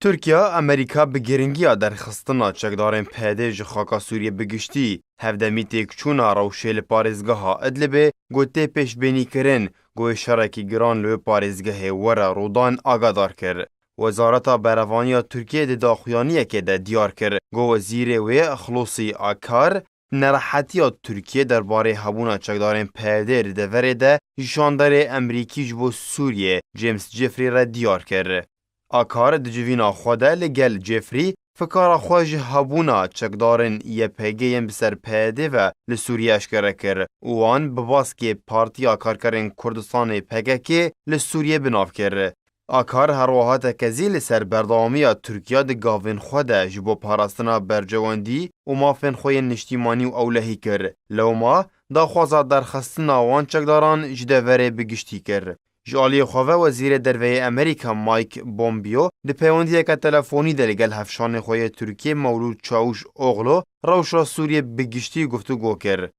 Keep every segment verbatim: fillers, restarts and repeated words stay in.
Tirkiye, Amerîka bi giringiya derxistina çekdarên P Y D ji xaka Sûriyê bi giştî, hevdemî têkçûna rewşê li parêzgeha Idlibê, ku tê pêşbînîkirin, ku wê şerekî giran li wê parêzgehê were rûdan, agadar kir. Wezareta Berevaniya Tirkiyê di daxuyaniyekê de diyar kir, ku wezîrê wê Xlosî Akar nerehetiya Tirkiyê derbarê hebûna çekdarên P Y D di deverê de ji şanderê Emerîkî ji bo Sûriyê James Jeffrey re diyar kir. Akar di civîna xwe de li gel Jeffrey fikara xwe ji hebûna çekdarên Y P G yên bi ser P Y D ve li Sûriyê eşkere kir û wan bi baskê Partiya Karkerên Kurdistanê P K K li Sûriyê bi nav kir. Akar her wiha tekezî li ser berdewamiya Tirkiye di gavên xwe de ji bo parastina berjewendî û mafên xwe yên niştîmanî û ewlehî kir. Lewma daxwaza derxistina wan çekdaran ji deverê bi giştî kir. Ji aliyê xwe ve Wezîrê Derve yê Amerîka Mike Pompeo di peywendiyeke telefonî de li gel hevşanê xwe yê Tirkiyê Mewlûd Çawuşoglu rewşa Sûriyê bi giştî guftûgo kir.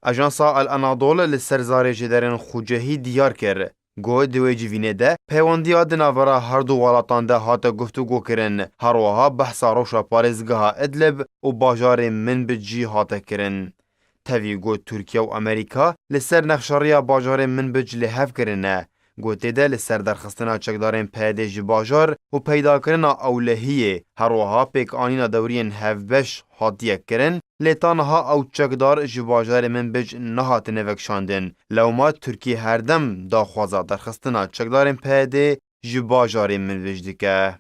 Ajansa El Anadol li ser zarê jêderên xucehî diyar kir, got, di wê civînê de peywendiya di navbera her du welatan de hate guftûgokirin, her wiha behsa rewşa parêzgeha Idlib û bajarê Minbic jî hate kirin. Tevî got, Tirkiye û Amerîka li ser nexşeriya bajarê Minbic li hev kirine. Got, tê de li ser derxistina çekdarên P Y D ji bajar û peydakirina ewlehiyê, her wiha pêkanîna dewriyên hevbeş hatiye kirin, lê ta niha ew çekdar ji bajarê Minbic nehatine vekişandin. Lewma Tirkiye herdem daxwaza derxistina çekdarên P Y D ji bajarê Minbic dike.